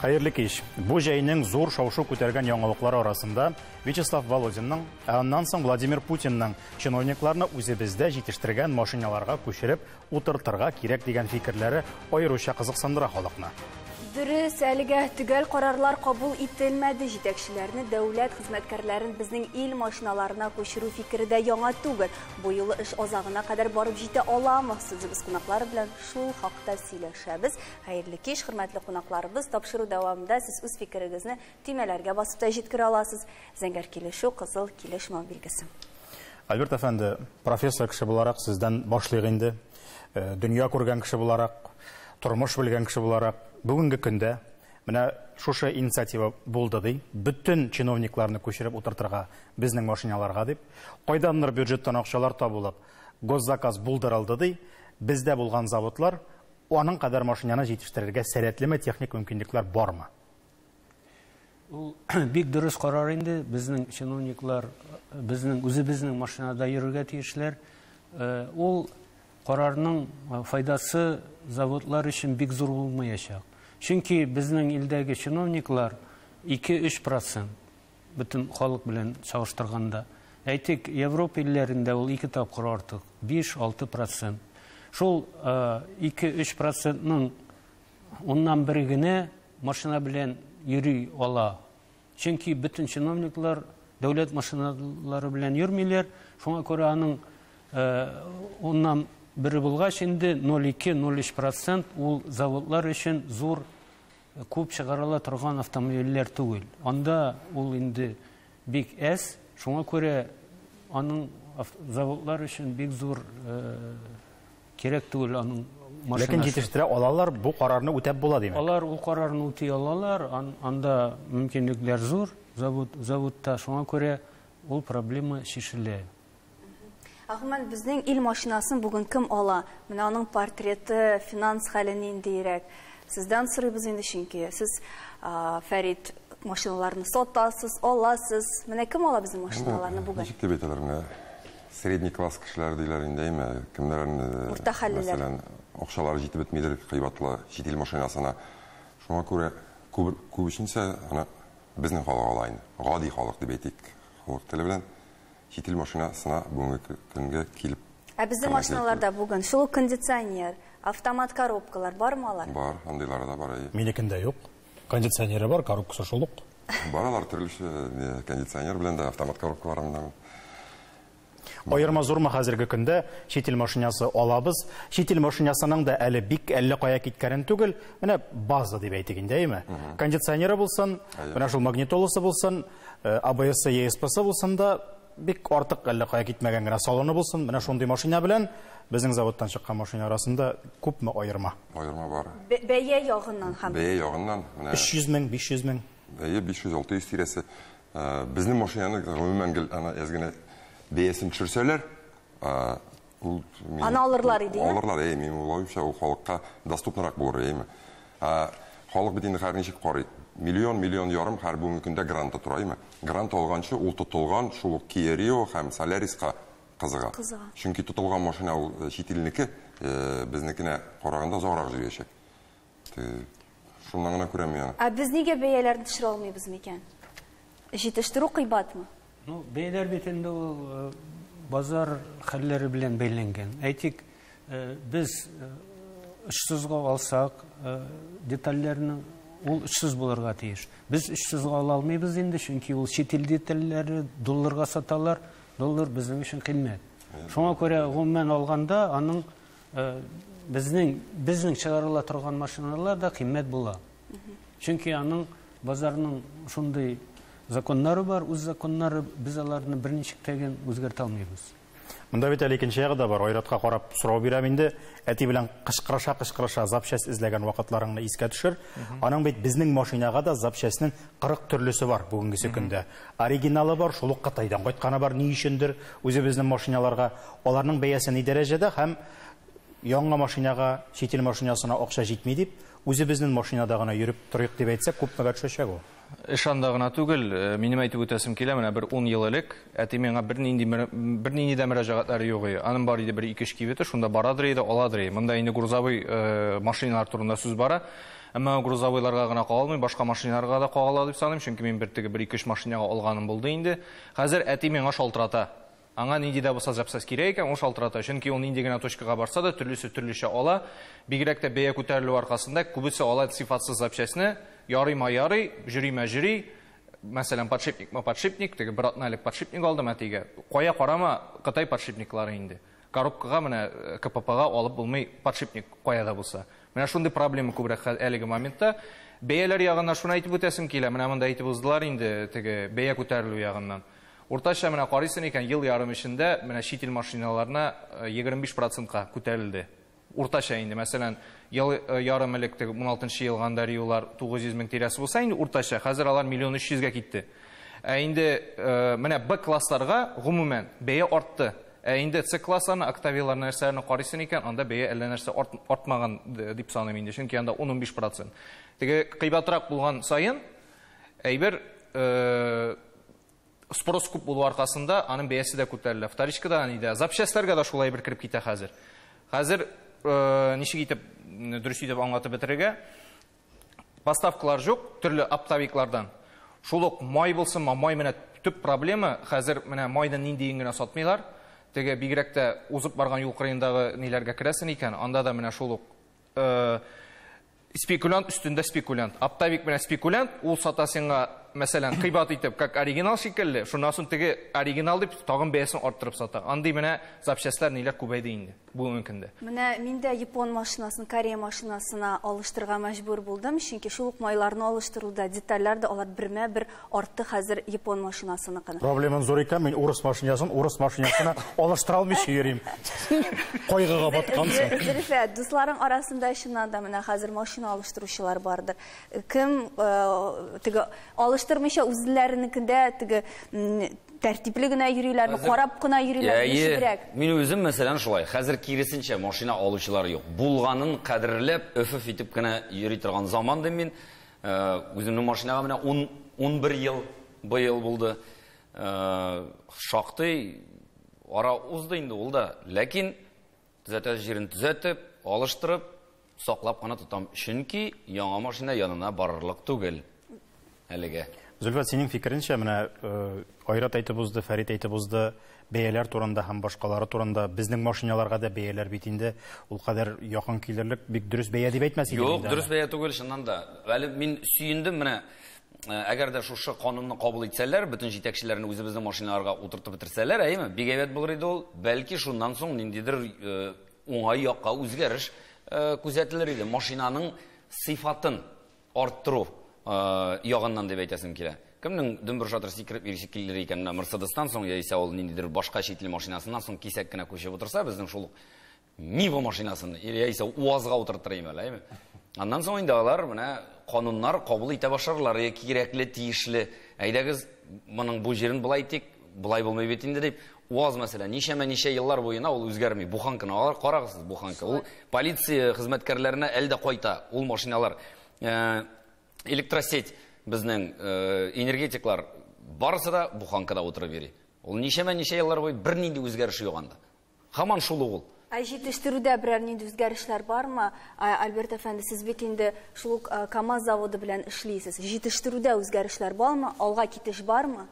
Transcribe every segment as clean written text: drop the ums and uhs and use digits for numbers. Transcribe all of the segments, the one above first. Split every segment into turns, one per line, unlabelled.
Хәерле кич. Бу җәйнең зур шау-шу күтәргән яңалыклары арасында Вячеслав Володинның, ә аннан соң Владимир Путинның чиновникларны үзебездә җитештергән машиналарга күчереп утыртырга кирәк дигән фикерләре аеруча кызыксындыра халыкны.
Дөрес, әлегә төгәл карарлар кабул ителмәде. Җитәкчеләрне дәүләт хезмәткәрләрен безнең ил машиналарына күчерү фикере дә яңа түгел. Бу юлы эш азагына кадәр барып җитә аламы? Сүзебез кунаклары белән шул хакта сөйләшәбез. Хәерле кич, хөрмәтле кунакларыбыз. Тапшыру дәвамында сез үз фикерегезне төймәләргә басып та җиткерә аласыз. Зәңгәр килешү, кызыл килешмәү билгесе.
Альберт әфәнде, профессор кеше буларак сездән башлыйк инде. Дөнья күргән кеше буларак, тормыш белгән кеше буларак, бүгенге көндә менә шушы инициатива булды ди, бөтен чиновникларны күчереп утыртырга безнең машиналарга дип, кайдандыр бюджеттан акчалар табылып, госзаказ булдырылды ди, бездә булган заводлар аның кадәр машинаны җитештерергә сәләтлеме, техник мөмкинлекләр бармы?
Ул бик дөрес карар инде, безнең чиновниклар безнең үзебезнең машинада йөрергә тиешләр. Ул карарның файдасы заводлар өчен бик зур булмаячак. Чөнки безнең илдәге чиновниклар 2-3% бөтен халык белән чагыштырганда. Әйтик, Европа илләрендә ул 2 тапкыр артык, 5-6%. Шул 2-3%-ның уннан бере генә машина белән йөри ала. Чөнки бөтен чиновниклар дәүләт машиналары белән йөрмиләр. Шуңа күрә аның уннан бере булгач инде 0,2-0,3% ул заводлар өчен зур күп чыгарыла торган автомобильләр түгел. Анда ул инде бик әз, шуңа күрә аның заводлар өчен бик зур кирәк түгел аның машинасы.
Ләкин җитештерә алалар, бу карарны үтәп була димәк.
Алар ул карарны үти алалар, анда мөмкинлекләр зур заводта, шуңа күрә ул проблема чишелә.
Гомумән, безнең ил машинасын бүген кем ала? Менә аның портреты, финанс хәле ниндирәк? Сездән сорыйбыз инде, чөнки сез, Фәрит, машиналарны сатасыз, аласыз. Менә кем ала безнең машиналарны бүген?
Ничек дип әйтәләр, менә средний класс кешеләр диләр инде, әйме? Кемнәр,
урта хәллеләр.
Мәсәлән, акчалары җитеп бетмидер кыйбатлы чит ил машинасына. Шуңа күрә күбесенчә аны безнең халык ала инде. Гади халык дип әйтик, халык теле белән. Чит ил машинасына бүгенге көнгә килеп.
Ә безнең машиналарда бүген шул кондиционер, автомат коробкалар бармы алар?
Бар, андыйлары да бар.
Минекендә юк. Кондиционеры бар, коробкасы шул ук.
Бар алар төрлечә, кондиционер белән дә, автомат коробкалар белән.
Аерма зурмы хәзерге көндә чит ил машинасы алабыз. Чит ил машинасының да әле бик әллә кая киткәнен түгел, менә база дип әйтик инде, әйме? Кондиционеры булсын, менә шул магнитоласы булсын, АБС, ЕСП-сы булсын да, бик артык әллә кая китмәгән генә салоны булсын. Менә шундый машина белән безнең заводтан чыккан машина арасында күпме аерма?
Аерма бар.
Бәя ягыннан һәм.
Бәя ягыннан менә
300 мең, 500 мең.
Бәя 500-600 тирәсе. Безнең машинаны гомумән гел ана әз генә бәясен төшерсәләр, ул
аны алырлар иде.
Алырлар, әйе, мин уйлавымча, ул халыкка доступнырак булыр, әйеме? Халык бит инде һәр ничек карый. Миллион, миллион ярым һәр бүгенге көндә гранта тора, әйеме? Грант алганчы ул тотылган шул ук Kia Rio һәм Solarisка кызыга. Чөнки тотылган машина ул чит илнеке, безнекенә караганда озаграк йөриячәк. Шуннан гына күрәм мин аны.
Ә без нигә бәяләрне төшерә алмыйбыз микән? Җитештерү кыйбатмы?
Ну, бәяләр бит инде ул базар хәлләре белән бәйләнгән. Әйтик, без очсызга алсак, детальләрне ул очсыз булырга тиеш. Без очсызга ала алмыйбыз инде, чөнки ул чит ил детальләре долларга саталар, доллар безнең өчен кыйммәт. Шуңа күрә гомумән алганда аның безнең чыгарыла торган машиналар да кыйммәт була. Чөнки аның базарның шундый законнары бар, үз законнары, без аларны берничек тә үзгәртә алмыйбыз.
Монда бит әле икенче ягы да бар. Айратка карап сорау бирәм инде. Әти белән кычкырыша-кычкырыша запчасть эзләгән вакытларыңны искә төшер. Аның бит безнең машинага да запчастьның 40 төрлесе бар бүгенге көндә. Оригиналы бар, шул ук Кытайдан кайтканы бар, ни өчендер үзебезнең машиналарга. Аларның бәясе ни дәрәҗәдә һәм яңа машинага, чит ил машинасына акча җитми дип, үзебезнең машинада гына йөреп торыйк дип әйтсәк, күпмегә төшәчәк ул?
Эш анда гына түгел, минем әйтеп үтәсем килә, менә бер 10 ел элек әти миңа бернинди дә мөрәҗәгатьләре юк иде. Аның бар иде бер 2-3 кибете, шунда барадыр иде, аладыр иде. Монда инде грузовой машиналар турында сүз бара. Әмма грузовойларга гына кагылмый, башка машиналарга да кагыла дип саныйм, чөнки мин бер теге бер ике өч машинага алганым булды инде. Хәзер әти миңа шалтырата. Аңа нинди дә булса запчасть кирәк икән, ул шалтырата. Чөнки ул нинди генә точкага барса да, төрлесе төрлечә ала. Бигрәк тә бәя күтәрелү аркасында күбесе ала сыйфатсыз запчастьны. Ярыйма ярый, җөриме җөри. Мәсәлән, подшипникмы подшипник, теге бер атна элек подшипник алдым әтигә. Кая карама, Кытай подшипниклары инде. Коробкага менә КППга алып булмый подшипник кая да булса. Менә шундый проблема күбрәк әлеге моментта. Бәяләр ягыннан шуны әйтеп үтәсем килә. Менә монда әйтеп уздылар инде теге бәя күтәрелү ягыннан. Уртача менә карыйсың икән, ел ярым эчендә менә чит ил машиналарына 25%-ка күтәрелде. Уртача инде, мәсәлән, ел ярым элек теге 16 елганда Риолар 900 мең тирәсе булса, инде уртача, хәзер алар миллион өч йөзгә китте. Ә инде менә Б классларга гомумән бәя артты. Ә инде С классларны, Октавияларны нәрсәләрне карыйсың икән, анда бәя әллә нәрсә артмаган дип саныйм инде, чөнки анда ун-унбиш процент. Теге кыйбатрак булган саен әйбер спрос күп булу аркасында аның бәясе дә күтәрелә. Вторичкада ни дә, запчастьләргә дә шулай бер кереп китә хәзер. Хәзер ничек итеп дөрес итеп аңлатып бетерергә? Поставкалар юк төрле оптовиклардан. Шул ук май булсын, май менә төп проблема, хәзер менә майны ниндиен генә сатмыйлар. Теге бигрәк тә узып барган юл кырыендагы ниләргә керәсең икән, анда да менә шул ук спекулянт өстендә спекулянт. Оптовик менә спекулянт, ул сата сиңа, мәсәлән, кыйбат итеп, как оригинал шикелле, шуннан соң теге оригинал дип тагын бәясен арттырып сата. Андый менә запчастьлар ниләр күбәйде инде бүгенге көндә.
Менә мин дә япон машинасын Корея машинасына алыштырырга мәҗбүр булдым, чөнки шул ук майларны алыштыруда детальләр дә алар бермә-бер артты хәзер япон машинасыныкын.
Проблемам зур икән, мин урыс машинасын урыс машинасына алыштыра алмыйча йөрим. Кайгыга баткансың.
Зөлфә, дусларың арасында чыннан да менә хәзер машина алыштыручылар бардыр. Кем теге алыштырмыйча үзләренекендә теге тәртипле генә йөриләрме, карап кына йөриләрме, ничегрәк?
Мин үзем мәсәлән шулай. Хәзер киресенчә машина алучылар юк. Булганын кадерләп, өф-өф итеп кенә йөри торган заман дим мин. Үземнең машинага менә 11 ел быел булды. Шактый ара узды инде ул да. Ләкин төзәтә җирен төзәтеп, алыштырып, саклап кына тотам. Чөнки яңа машина янына барырлык түгел әлегә.
Зөлфәт, синең фикереңчә, менә Айрат әйтеп узды, Фәрит әйтеп узды, бәяләр турында һәм башкалары турында, безнең машиналарга да бәяләр бит инде ул кадәр якын килерлек, бик дөрес бәя дип әйтмәс идем
Юк,
инде
дөрес
аны.
бәя түгел, чыннан да. Әле мин сөендем, менә, әгәр дә шушы канунны кабул итсәләр, бөтен җитәкчеләрне үзебезнең машиналарга утыртып бетерсәләр, әйеме, бик әйбәт булыр иде ул. Бәлки шуннан соң ниндидер уңай якка үзгәреш күзәтелер иде. Машинаның сыйфатын арттыру ягыннан дип әйтәсем килә. Кемнең дөмбер шатыр сикереп йөрисе килер икән, менә Мерседестан соң яисә ул ниндидер башка чит ил машинасыннан соң кисәк кенә күчеп утырса, безнең шул ук Нива машинасын яисә УАЗга утыртыр иде әле, әйеме? Аннан соң инде алар менә кануннар кабул итә башларлар, я кирәкле, тиешле. Әйдәгез, моның бу җирен былай итик, былай булмый бит инде дип. УАЗ мәсәлән, ничәмә-ничә еллар буена ул үзгәрми. Буханканы алар карагыз, буханка. Ул полиция хезмәткәрләренә әле дә кайта ул машиналар. Электросеть безнең энергетиклар барысы да буханкада утырып йөри. Ул ничәмә-ничә еллар буе бернинди үзгәреш юк анда. Һаман шул ук ул.
Ә җитештерүдә берәр нинди үзгәрешләр бармы? Альберт әфәнде, сез бит инде шул ук КАМАЗ заводы белән эшлисез. Җитештерүдә үзгәрешләр бармы? Алга китеш бармы?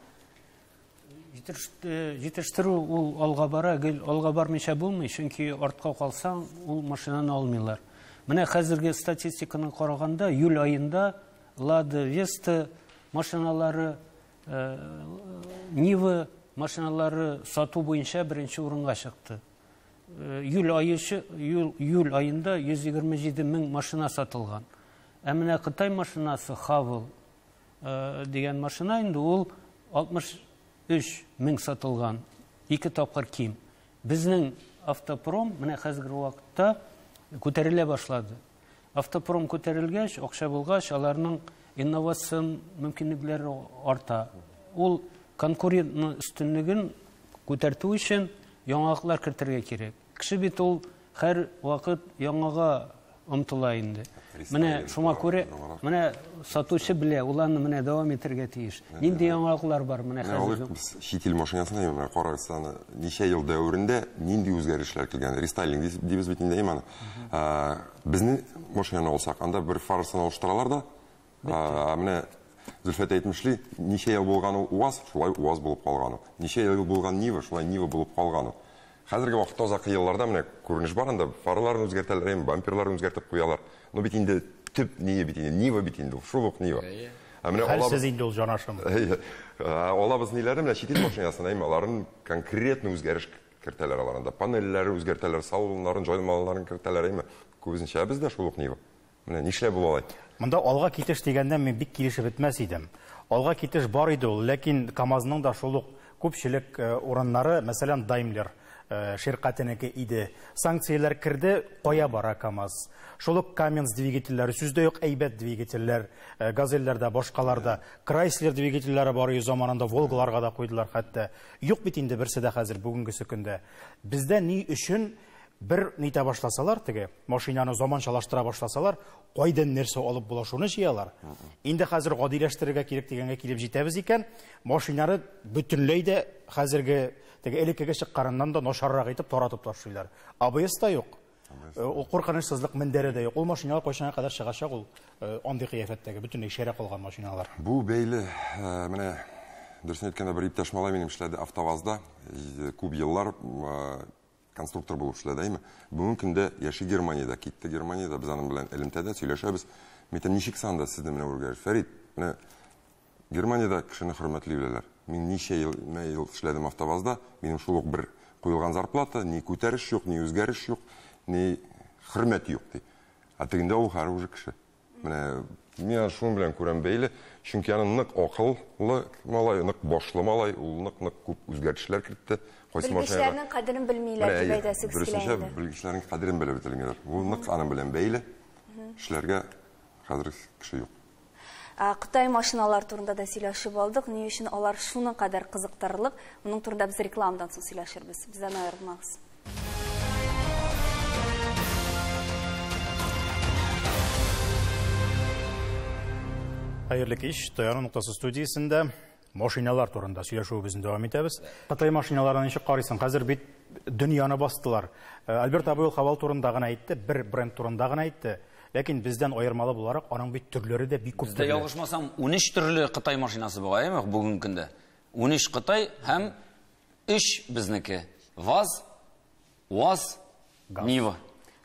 Җитештерү ул алга бара, гел алга бармыйча булмый, чөнки артка калсаң, ул машинаны алмыйлар. Менә хәзерге статистиканы караганда, июль аенда Лада Веста машиналары, Нива машиналары сату буенча беренче урынга чыкты. Июль аенда йөз егерме җиде мең машина сатылган. Ә менә Кытай машинасы Хавал дигән машина инде ул 63 мең сатылган, ике тапкыр ким. Безнең автопром менә хәзерге вакытта күтәрелә башлады. Автопром күтәрелгәч, акча булгач, аларның инновацион мөмкинлекләре арта. Ул конкурентны өстенлеген күтәртү өчен яңалыклар кертергә кирәк. Кеше бит ул һәр вакыт яңага омтыла инде. Менә шуңа күрә, менә сатучы белә, ул аны менә дәвам итәргә тиеш. Нинди яңалыклар бар менә хәзер?
Без чит ил машинасын әйме, менә карагыз аны, ничә ел дәверендә нинди үзгәрешләр килгән. Рестайлинг дибез бит инде, әйме аны. Безнең машинаны алсак, анда бер фарасын алыштыралар да. Менә Зөлфәт әйтмешли, ничә ел булган ул УАЗ, шулай УАЗ булып калган ул. Ничә ел булган Нива, шулай Нива булып калган ул. Хәзерге вакытта озак елларда менә күренеш бар анда, фараларын үзгәртәләр, әйме, бамперларын үзгәртеп куялар. Но бит инде төп ние бит инде, Нива бит инде, шул ук Нива. Ә менә
Хәлсез инде ул җанашым.
Алабыз ниләрне, менә чит ил машинасын, әйме, аларын конкретно үзгәреш кертәләр алар анда. Панельләре үзгәртәләр, салоннарын, җайланмаларын кертәләр, әйме. Күбесенчә бездә шул ук Нива. Менә нишләп була алай?
Монда алга китеш дигәндә мин бик килешеп бетмәс идем. Алга китеш бар иде ул, ләкин КАМАЗның да шул ук күпчелек урыннары, мәсәлән, Daimler ширкәтенеке иде. Санкцияләр керде, кая бара КАМАЗ? Шул ук Cummins двигательләре, сүз дә юк, әйбәт двигательләр, Газельләрдә, башкаларда, Chrysler двигательләре бар иде заманында, Волгаларга да куйдылар хәтта. Юк бит инде берсе дә хәзер бүгенгесе көндә. Бездә ни өчен бер нитә башласалар, теге машинаны заманчалаштыра башласалар, кайдан нәрсә алып була шуны җыялар. Инде хәзер гадиләштерергә кирәк дигәнгә килеп җитәбез икән, машинаны бөтенләй дә хәзерге теге элеккеге чыкканыннан да начаррак итеп таратып ташлыйлар. АБС та юк. Ул куркынычсызлык мендәре дә юк. Ул машиналар кайчанга кадәр чыгачак ул андый кыяфәттәге бөтенләй шәрә калган машиналар.
Бу бәйле, менә дөресен әйткәндә бер иптәш малай минем эшләде АвтоВАЗда, күп еллар конструктор булып эшләде, әйме? Бүгенге көндә яши Германиядә, китте Германиядә, без аның белән элемтәдә сөйләшәбез. Мин әйтәм, ничек санда сезне менә үргәш? Фәрит, менә Германиядә кешене хөрмәтли беләләр. Мин ничә ел, менә ел эшләдем АвтоВАЗда, минем шул ук бер куелган зарплата, ни күтәреш юк, ни үзгәреш юк, ни хөрмәт юк, ди. Ә тегендә ул хәзер уже кеше. Менә мин шуның белән күрәм бәйле, чөнки аны нык акыллы малай, нык башлы малай, ул нык-нык күп үзгәрешләр кертте. Кайсы машинага
Белгечләрнең кадерен белмиләр дип әйтәсегез килә
Дөресенчә,
инде.
белгечләрнең кадерен белеп бетермиләр. Бу нык аның белән бәйле. Эшләргә хәзер кеше юк.
Кытай машиналар турында да сөйләшеп алдык. Ни өчен алар шуның кадәр кызыктырырлык? Моның турында без рекламадан соң сөйләшербез. Бездән аерылмагыз.
Хәерле кич. Таяну ноктасы студиясендә машиналар турында сөйләшүебезне дәвам итәбез. Кытай машиналарына ничек карыйсың? Хәзер бит дөньяны бастылар. Альберт абый ул Хавал турында гына әйтте, бер бренд турында гына әйтте. Ләкин бездән аермалы буларак, аның бит төрләре дә бик күп
Бездә
төрле.
ялгышмасам, 13 төрле Кытай машинасы була, әйеме, бүгенге көндә? 13 Кытай һәм 3 безнеке. ВАЗ, УАЗ, Нива.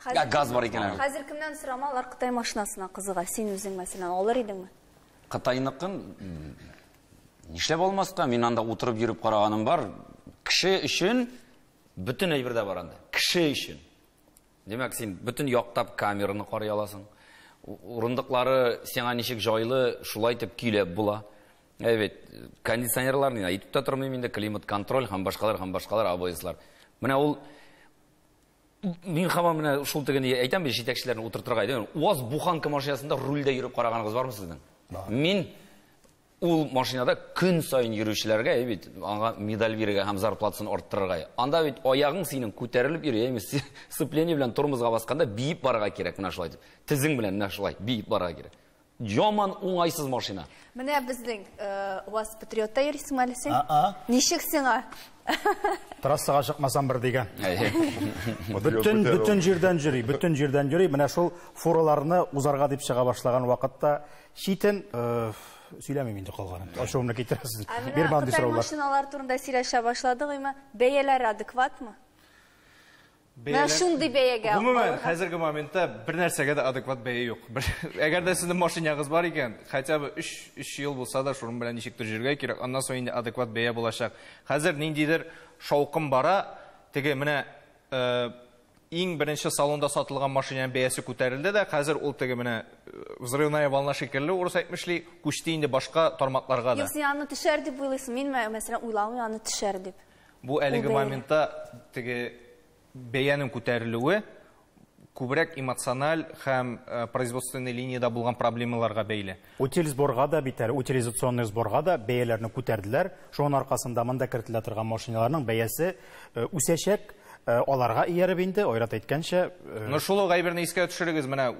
Газ бар икән әле.
Хәзер кемнән сорама, алар Кытай машинасына кызыга. Син үзең, мәсәлән, алыр идеңме?
Кытайныкын нишләп алмаска? Мин анда утырып йөреп караганым бар. Кеше өчен бөтен әйбер дә бар анда. Кеше өчен. Димәк, син бөтен яктап камераны карый аласың. Урындыклары сиңа ничек җайлы, шулай итеп көйләп була. Әйбәт, кондиционерларны әйтеп тә тормыйм инде, климат-контроль һәм башкалар, һәм башкалар, АБСлар. Менә ул мин һаман менә шул тегене әйтәм бит, җитәкчеләрне утыртырга әйтәм. УАЗ буханка машинасында рульдә йөреп караганыгыз бармы сезнең?
Бар.
Мин ул машинада көн саен йөрүчеләргә, әй бит, аңа медаль бирергә һәм зарплатасын арттырырга. Анда бит аягың синең күтәрелеп йөри, әйме, сцепление белән тормозга басканда биеп барырга кирәк, менә шулай итеп. Тезең белән менә шулай биеп барырга кирәк. Яман уңайсыз машина.
Менә безнең УАЗ Патриотта йөрисеңме әле син?
А-а.
Ничек сиңа?
Трассага чыкмасам бер дигән.
Әйе.
Бөтен җирдән йөри, бөтен җирдән йөри. Менә шул фураларны узарга дип чыга башлаган вакытта читен сөйләмим инде калганын. Ачуымны китерәсез.
Ә менә
Бирмә андый
Кытай
сораулар.
машиналар турында сөйләшә башладык, әмма бәяләре адекватмы? Менә
Бәяләр
шундый бәягә
Гомумән,
алырга.
хәзерге моментта бер нәрсәгә дә адекват бәя юк. Әгәр дә сезнең машинагыз бар икән, хотя бы 3 ел булса да шуның белән ничектер йөрергә кирәк, аннан соң инде адекват бәя булачак. Хәзер ниндидер шаукым бара, теге менә иң беренче салонда сатылган машинаның бәясе күтәрелде дә, хәзер ул теге менә взрывная волна шикелле, урыс әйтмешли, күчте инде башка тармакларга да.
Юк, син аны төшәр дип уйлыйсың. Мин, мәсәлән, уйламыйм аны төшәр дип.
Бу әлеге
Ул бәя.
моментта теге бәянең күтәрелүе күбрәк эмоциональ һәм производственный линиядә булган проблемаларга бәйле.
Утильсборга да бит әле, утилизационный сборга да бәяләрне күтәрделәр. Шуның аркасында монда кертелә торган машиналарның бәясе үсәчәк. Аларга ияреп инде, Айрат әйткәнчә,
Но шул ук әйберне искә төшерегез, менә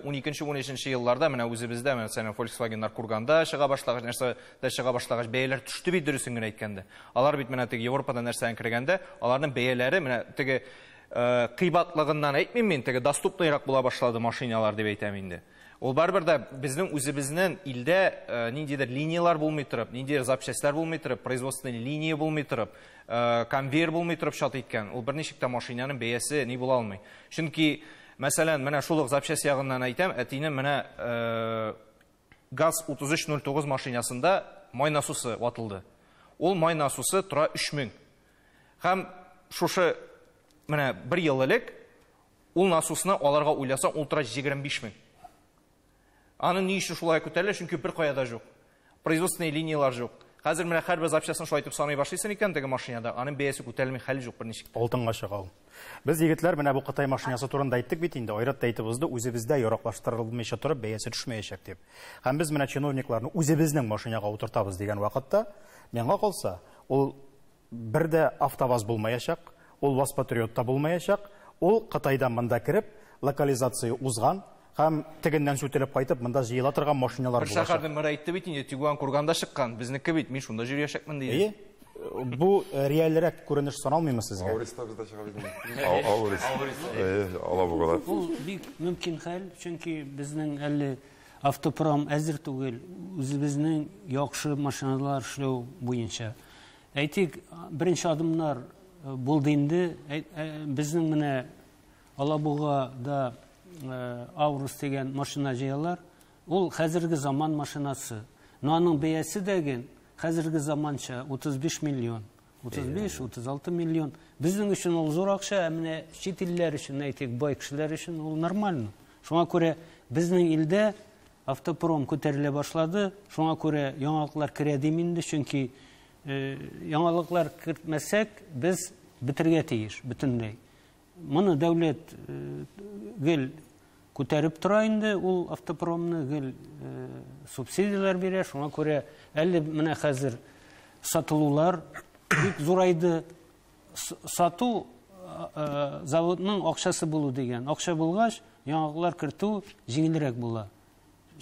12-13 елларда менә үзебездә, мәсәлән, Volkswagenнар Курганда чыга башлагач, нәрсә дә чыга башлагач, бәяләр төште бит, дөресен генә әйткәндә. Алар бит менә теге Европадан нәрсәдән кергәндә, аларның бәяләре менә теге кыйбатлыгыннан әйтмим мин, теге доступныйрак була башлады машиналар дип әйтәм инде. Ул барыбер дә безнең үзебезнең илдә ниндидер линиялар булмый торып, ниндидер запчастьлар булмый торып, производственный линия булмый торып, конвейер булмый торып чат иткән. Ул берничек тә машинаның бәясе ни була алмый. Чөнки, мәсәлән, менә шул ук запчасть ягыннан әйтәм, әтинең менә ГАЗ 3309 машинасында май насосы ватылды. Ул май насосы тора 3000. Һәм шушы менә бер ел элек ул насосны аларга уйласаң, ул тора 25000. Аны ни өчен шулай күтәрелә? Чөнки бер кая да юк. Производственный линиялар юк. Хәзер менә һәрбер запчастьны шулай итеп саный башлыйсың икән теге машинада, аның бәясе күтәрелми хәл юк берничек.
Алтынга чыга ул. Без егетләр менә бу Кытай машинасы турында әйттек бит инде, Айрат та әйтеп узды, үзебездә яраклаштырылмыйча торып бәясе төшмәячәк дип. Һәм без менә чиновникларны үзебезнең машинага утыртабыз дигән вакытта, миңа калса, ул бер дә АвтоВАЗ булмаячак, ул ВАЗ Патриот та булмаячак, ул Кытайдан монда кереп, локализация узган һәм тегеннән сүтелеп кайтып, монда җыела торган машиналар
Бер
булачак.
шәһәрнең мэры әйтте бит инде, Тигуан Курганда чыккан, безнеке бит, мин шунда йөриячәкмен диде.
Әйе, бу реальрәк күренеш саналмыймы сезгә?
Аурис та бездә чыга бит инде. Аурис. Әйе, Алабугада.
Ул бик мөмкин хәл, чөнки безнең әле автопром әзер түгел, үзебезнең яхшы машиналар эшләү буенча. Әйтик, беренче адымнар булды инде. Безнең менә Алабугада Аурус дигән машина җыялар. Ул хәзерге заман машинасы. Но аның бәясе дә хәзерге заманча 35 миллион. 35-36 миллион. Безнең өчен ул зур акча, ә менә чит илләр өчен, әйтик, бай кешеләр өчен ул нормально. Шуңа күрә безнең илдә автопром күтәрелә башлады. Шуңа күрә яңалыклар керә дим инде, чөнки яңалыклар кертмәсәк, без бетергә тиеш бөтенләй. Моны дәүләт гел күтәреп тора инде ул автопромны, гел субсидияләр бирә. Шуңа күрә әле менә хәзер сатылулар бик зурайды. Сату заводның акчасы булу дигән. Акча булгач, яңалыклар кертү җиңелрәк була.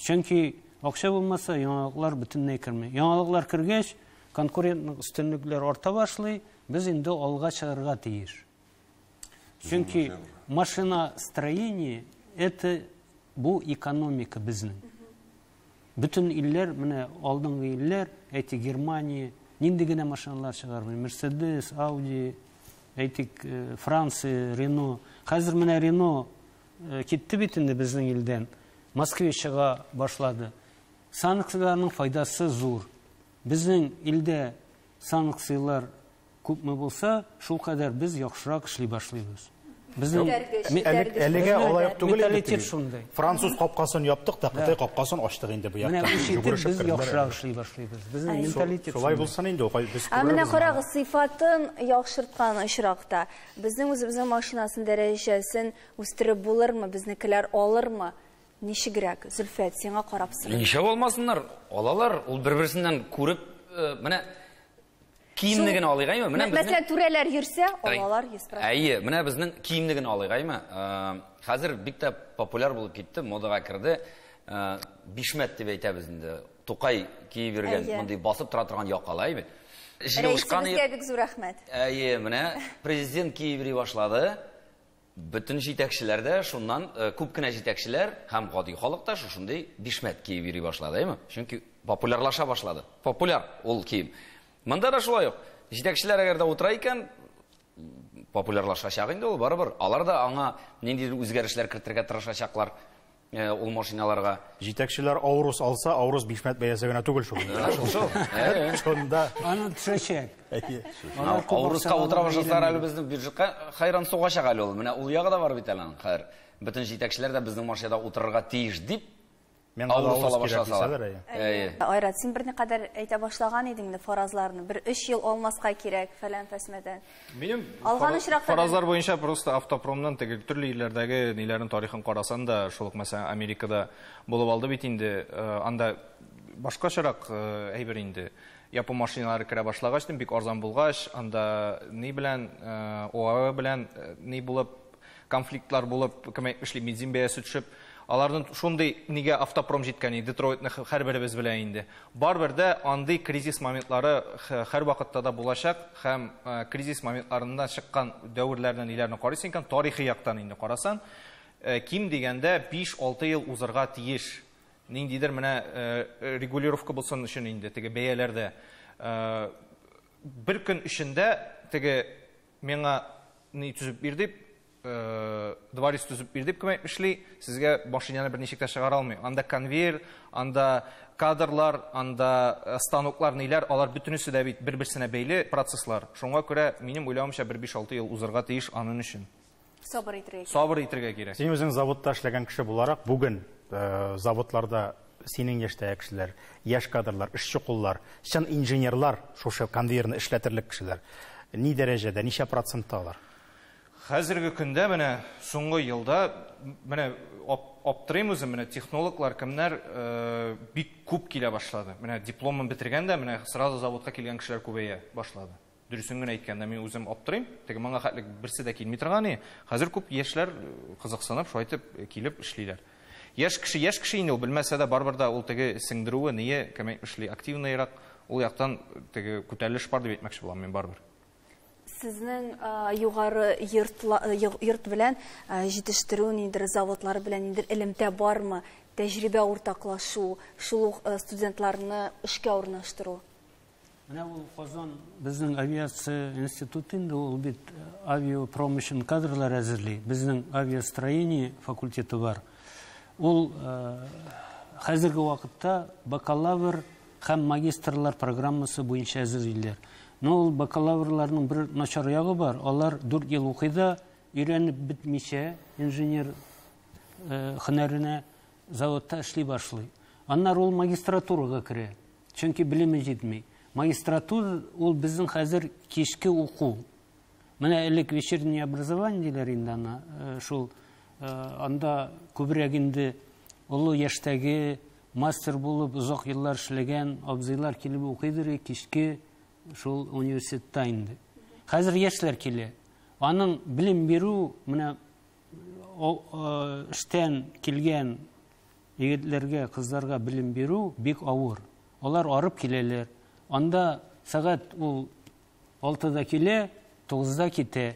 Чөнки акча булмаса, яңалыклар бөтенләй керми. Яңалыклар кергәч, конкурентлык өстенлекләр арта башлый, без инде алга чыгарга тиеш. Чөнки машиностроение это бу экономика безнең. Бөтен илләр, менә алдынгы илләр, әйтик, Германия, нинди генә машиналар чыгармый, Мерседес, Ауди, әйтик, Франция, Рено. Хәзер менә Рено китте бит инде безнең илдән. Москва чыга башлады. Санкцияләрнең файдасы зур. Безнең илдә санкцияләр күпме булса, шул кадәр без яхшырак эшли башлыйбыз. Безнең
Әлегә алай ук түгел инде.
Менталитет шундый.
Француз капкасын яптык та, Кытай капкасын ачтык инде бу
Менә
якта.
үч итеп
Йөгерешеп
без
керделәр.
яхшырак эшли башлыйбыз. Безнең менталитет
Шулай
шундый.
булсын инде, без
Ә менә
күрәбез.
карагыз, сыйфатын яхшырткан очракта безнең үзебезнең машинасын дәрәҗәсен үстереп булырмы, безнекеләр алырмы? Ничегрәк? Зөлфәт, сиңа карап сорыйм.
Ничә алмасыннар, алалар, ул бер-берсеннән күреп, менә киемне генә алыйк, әйме? Менә безнең
Мәсәлән, түрәләр йөрсә, алалар 100%.
Әйе, менә безнең киемне генә алыйк, әйме? Хәзер бик тә популяр булып китте, модага керде. Бишмәт дип әйтәбез инде. Тукай киеп йөргән, мондый басып тора торган якалы, әйме? Җылышкан
Рәисебезгә бик зур рәхмәт.
Әйе, менә президент киеп йөри башлады. Бөтен җитәкчеләр дә шуннан, күп кенә җитәкчеләр һәм гади халык та шушындый бишмәт киеп йөри башлады, әйме? Чөнки популярлаша башлады. Популяр ул кием. Монда да шулай ук. Җитәкчеләр әгәр дә утыра икән, популярлашачак инде ул барыбер. Алар да аңа ниндидер үзгәрешләр кертергә тырышачаклар ул машиналарга.
Җитәкчеләр Аурус алса, Аурус бишмәт бәясе генә түгел шул.
Шул, шул.
Шунда.
Аны төшәчәк.
Ауруска утыра башласалар әле безнең бюджетка хайран сугачак әле ул. Менә ул ягы да бар бит әле аның. Хәер, бөтен җитәкчеләр дә безнең машинада утырырга тиеш дип
Миңа да
Аурус ала
Аурус кирәк
башласалар.
дисәләр, әйе.
Әйе.
Айрат, син берникадәр әйтә башлаган идең инде фаразларны. Бер 3 ел алмаска кирәк, фәлән фәсмәдән.
Минем
Алган очракта
фаразлар буенча просто автопромнан теге төрле илләрдәге ниләрнең тарихын карасан да, шул ук мәсәлән Америкада булып алды бит инде, анда башкачарак әйбер инде. Япон машиналары керә башлагач, бик арзан булгач, анда ни белән, ОАЭ белән ни булып, конфликтлар булып, кем әйтмешли, бензин бәясе төшеп, аларның шундый нигә автопром җиткән иде, Детройтны һәрберебез белә инде. Барыбер дә андый кризис моментлары һәр вакытта да булачак һәм кризис моментларыннан чыккан дәверләрне ниләрне карыйсың икән, тарихи яктан инде карасан, ким дигәндә 5-6 ел узарга тиеш. Ниндидер менә регулировка булсын өчен инде теге бәяләрдә. Бер көн эчендә теге миңа ни төзеп бир дип, дворец төзеп бир дип кем әйтмешли, сезгә машинаны берничек тә чыгара алмый. Анда конвейер, анда кадрлар, анда станоклар, ниләр, алар бөтенесе дә бит бер-берсенә бәйле процесслар. Шуңа күрә минем уйлавымча бер 5-6 ел узарга тиеш аның өчен.
Сабыр итәргә кирәк.
Сабыр итәргә кирәк.
Син үзең заводта эшләгән кеше буларак, бүген заводларда синең яшьтәге кешеләр, яшь кадрлар, эшче куллар, чын инженерлар, шушы конвейерны эшләтерлек кешеләр. Ни дәрәҗәдә, ничә процентта алар?
Хәзерге көндә менә соңгы елда менә аптырыйм үзем, менә технологлар кемнәр бик күп килә башлады. Менә дипломын бетергәндә менә сразу заводка килгән кешеләр күбәя башлады. Дөресен генә әйткәндә мин үзем аптырыйм, теге моңа хәтлек берсе дә килми торган иде. Хәзер күп яшьләр кызыксынып, шулай итеп килеп эшлиләр. Яшь кеше, яшь кеше инде ул белмәсә дә барыбер дә ул теге сеңдерүе, ние, кем әйтмешли, активныйрак, ул яктан теге күтәрелеш бар дип әйтмәкче булам мин барыбер.
Сезнең югары йорт белән җитештерү ниндидер заводлары белән ниндидер элемтә бармы? Тәҗрибә уртаклашу, шул ук студентларны эшкә урнаштыру.
Менә ул Казан безнең авиация институты инде ул бит авиапромышленный кадрлар әзерли. Безнең авиастроение факультеты бар. Ул хәзерге вакытта бакалавр һәм магистрлар программасы буенча әзерлиләр. Но ул бакалаврларның бер начар ягы бар. Алар 4 ел укый да, өйрәнеп бетмичә инженер һөнәренә заводта эшли башлый. Аннары ул магистратурага керә, чөнки белеме җитми. Магистратура ул безнең хәзер кичке уку. Менә элек вечернее образование диләр инде аны, шул анда күбрәк инде олы яшьтәге мастер булып озак еллар эшләгән абзыйлар килеп укыйдыр кичке шул университетта инде. Хәзер яшьләр килә. Аның белем бирү менә эштән килгән егетләргә, кызларга белем бирү бик авыр. Алар арып киләләр. Анда сәгать ул 6-да килә, 9-да китә.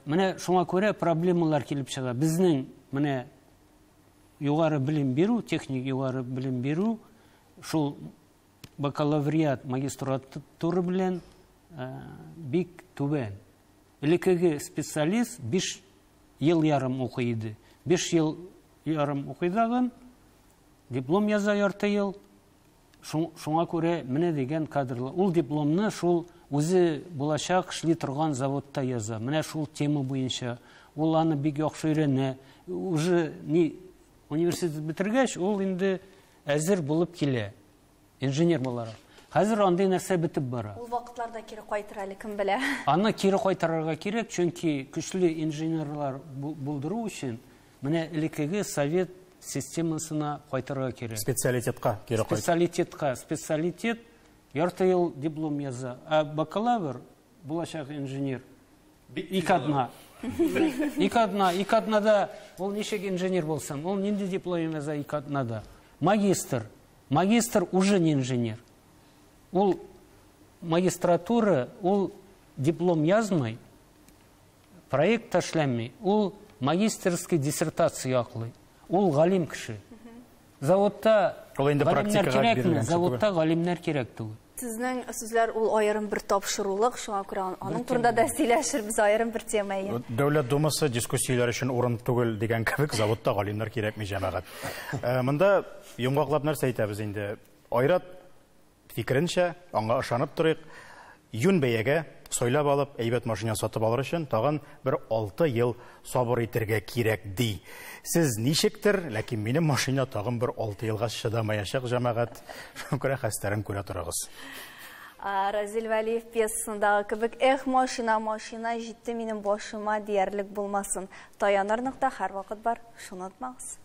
Менә шуңа күрә проблемалар килеп чыга. Безнең менә югары белем бирү, техник югары белем бирү шул бакалавриат, магистратура белән бик түбән. Элеккеге специалист 5 ел ярым укый иде. 5 ел ярым укый дагын, диплом яза ярты ел. Шуңа күрә менә дигән кадрлар. Ул дипломны шул үзе булачак эшли торган заводта яза. Менә шул тема буенча. Ул аны бик яхшы өйрәнә. Уже ни университет бетергәч, ул инде әзер булып килә. Инженер буларак. Хәзер андый нәрсә бетеп бара.
Ул вакытларда кире кайтыр әле, кем белә.
Аны кире кайтарырга кирәк, чөнки көчле инженерлар булдыру өчен менә элеккеге совет системасына кайтырга кирәк.
Специалитетка кире кайт.
Специалитетка, специалитет ярты ел диплом яза, а бакалавр булачак инженер ике атна. Ике атна, ике атнада ул ничек инженер булсын? Ул нинди диплом яза ике атнада? Магистр. Магистр уже не инженер. Ул магистратура, ул диплом язмый, проект ташланмый, ул магистерский диссертация яклый. Ул галим кеше. Заводта галимнәр кирәкме? Заводта галимнәр кирәк түгел.
Сезнең сүзләр ул аерым бер тапшырулык, шуңа күрә аның турында да сөйләшербез аерым бер тема.
Дәүләт Думасы дискуссияләр өчен урын түгел дигән кебек, заводта галимнәр кирәкми, җәмәгать. Монда йомгаклап нәрсә әйтәбез инде? Айрат фикеренчә, аңа ышанып торыйк, юн бәягә сайлап алып, әйбәт машина сатып алыр өчен тагын бер 6 ел сабыр итәргә кирәк ди. Сез ничектер, ләкин минем машина тагын бер 6 елга чыдамаячак, җәмәгать. Шуңа күрә хәстәрен күрә торыгыз.
Разил Вәлиев пьесасындагы кебек, эх, машина, машина җитте минем башыма диярлек булмасын. Таяныр нокта һәрвакыт бар, шуны онытмагыз.